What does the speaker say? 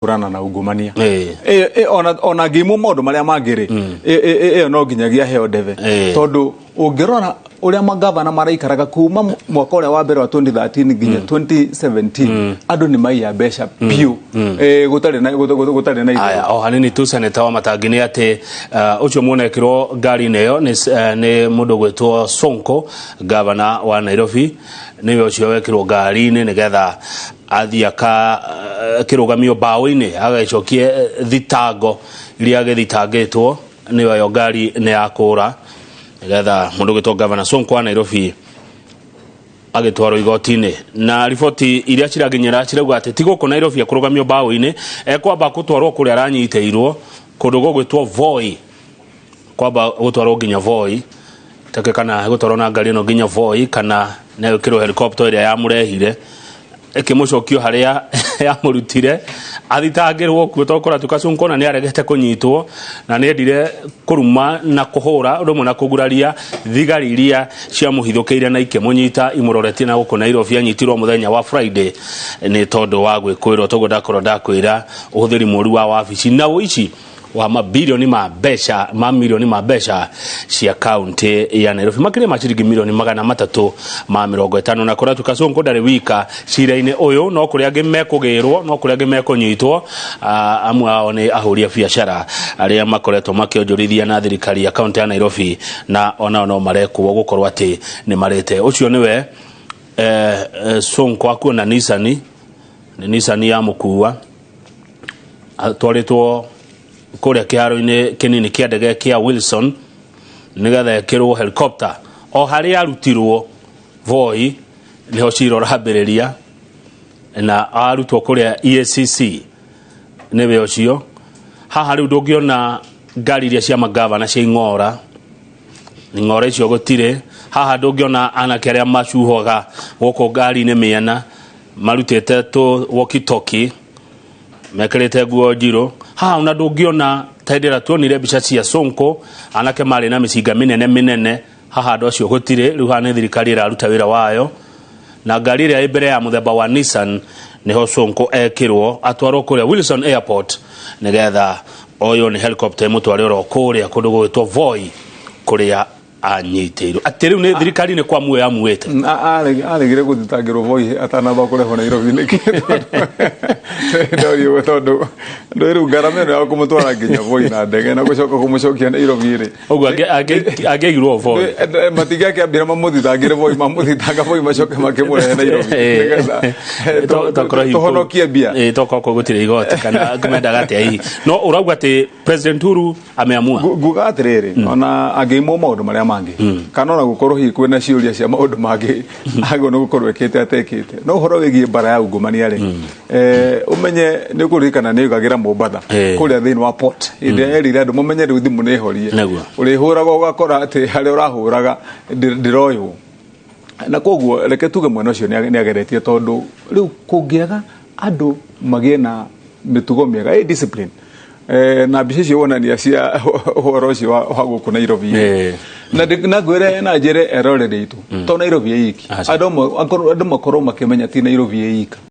Kũhũrana na ungumania. Ona ngĩimwo maũndũ marĩa mangĩ rĩ, ĩyo no nginyagia heo ndebe, tondũ ũngĩrora ũrĩa magavana maraikaraga kuma mwaka ũrĩa wa mbere wa 2013 nginya 2017, andũ nĩ maiya mbeca biũ, gũtarĩ na itherũ. Aya, o hanini tu, seneta wa Matangi, nĩ atĩ ũcio muonekirwo ngari-inĩ ĩyo nĩ mũndũ gwĩtwo Sonko, gavana wa Nairobi. Nĩwe ũcio wekĩrwo ngari-inĩ nĩgetha athiĩ aka kĩrũgamio mbaũ-inĩ, agagĩcokie thitango iria agĩthitangĩtwo. Nĩyo ĩyo ngari nĩ ya kũra nĩgetha mũndũ gwĩtwo Gavana Sonko wa Nairobi agĩtwarwo igoti-inĩ. Na riboti iria cirakinyĩra cirauga atĩ ti gũkũ Nairobi ekũrũgamio mbaũ-inĩ, ekwamba gũtwarwo kũrĩa aranyitĩirwo, kũndũ gũgwĩtwo Voi, kwamba gũtwarwo nginya Voi take, kana gũtwarwo na ngari ĩno nginya Voi, kana nĩ gwĩkĩrwo helicopter ĩrĩa yamũrehire ĩkĩmũcokio harĩa yamũrutire, athitangĩrwo kuo, tondũ kũratuĩka Sonko na nĩ aregete kũnyitwo na nĩ endire kũruma na kũhũra ũndũ ũmwe na kũguraria thigari iria ciamũhithũkĩire na ikĩmũnyita imũroretie na gũkũ Nairobi. Anyitirwo mũthenya wa Friday nĩ tondũ wa gwĩkũĩrwo, toguo ndakorwo ndakwĩra, ũhũthĩri mũru wa wabici na ũici wa mabilioni ma mbeca, ma milioni ma mbeca cia kaunti ya Nairobi, makĩria ma ciringi milioni 350. Na kũratuĩka Sonko ndarĩ wika cira-inĩ ũyũ, no kũrĩ angĩ mekũgĩrwo, no kũrĩ angĩ mekũnyitwo. Amwe ao nĩ ahũri a biacara arĩa makoretwo makĩonjorithia na thirikari ya kaunti ya Nairobi, na onao no marekwo gũkorwo atĩ nĩ marĩte. Ũcio nĩwe Sonko akuo na Nissan, nĩ Nissan ya mũkua, atwarĩtwo kũrĩa kĩharo-inĩ kĩnini kĩa ndege kĩa Wilson nĩgetha ĩkĩrwo helicopter o harĩa arutirwo Voi nĩho cira ũrambĩrĩria, na arutwo kũrĩa EACC nĩwe ũcio. Haha rĩu ndũngĩona ngari iria cia magavana cia ing'ora, ing'ora icio gũtirĩ. Haha ndũngĩona anake arĩa macuhoga gũkũ ngari-inĩ mĩena marutĩte tũ walkie talkie, mekĩrĩte nguo njirũ. Haha ona ndũngĩona ta hĩndĩ ĩrĩa tuonire mbica cia Sonko, anake marĩ na mĩcinga mĩnene mĩnene. Haha andũ acio gũtirĩ. Rĩu haha nĩ thirikari ĩraruta wĩra wayo, na ngari ĩrĩa ĩ mbere ya mũthemba wa Nissan nĩho Sonko ekĩrwo atwarwo kũrĩa Wilson Airport nĩgetha oywo nĩ helicopter ĩmũtware oro kũrĩa kũndũ gũgwĩtwo Voi kũrĩa anyitĩirwo, atĩ rĩu nĩ thirikari nĩ kwamuo yamuĩte. Aregire gũthitangĩrwo Voi atanamba kũrehwo Nairobi nĩkĩ? Ndorio tondũ rĩu ngarama ĩno ya kũmũtwara nginya Voi na ndege na gũcoka kũmũcokia Nairobi rĩ, Ũguo angĩaigirwo Voi. Matingĩakĩambire mamũthitangĩre Voi, mamũthitanga Voi macoke makĩmũrehe Nairobi nĩgetha tũhonokie mbia. Tokorwo kũu gũtirĩ igoti kana mendaga atĩa hihi. No ũrauga atĩ President Uhuru ameamua. Nguga atĩrĩrĩ, ona angĩimwo maũndũ marĩa mangĩ, kana ona gũkorwo hihi kwĩna ciũria cia maũndũ mangĩ agĩrĩirwo nĩ gũkorwo ĩkĩte atekĩte, no ũhoro wĩgiĩ mbara ya ungumania rĩ, ũmenye nĩ ũkũririkana nĩ oigagĩra Mombatha kũrĩa thĩinĩ wa port hĩndĩ ĩrĩa erire andũ mamenye rĩu thimũ nĩ horie, ũrĩhũraga ũgakora atĩ harĩa ũrahũraga ndĩroywo. Na koguo reke tuge mwena ũcio nĩ ageretie, tondũ rĩu kũngĩaga andũ magĩe na mĩtugo mĩega, discipline, na mbica icio wonania cia ũhoro ũcio wa gũkũ Nairobi. Na ngwĩre na njĩre eroreri aitũ, to Nairobi ĩ iki. Aca. Andũ amwe andũ makorwo makĩmenya ti Nairobi ĩ ika.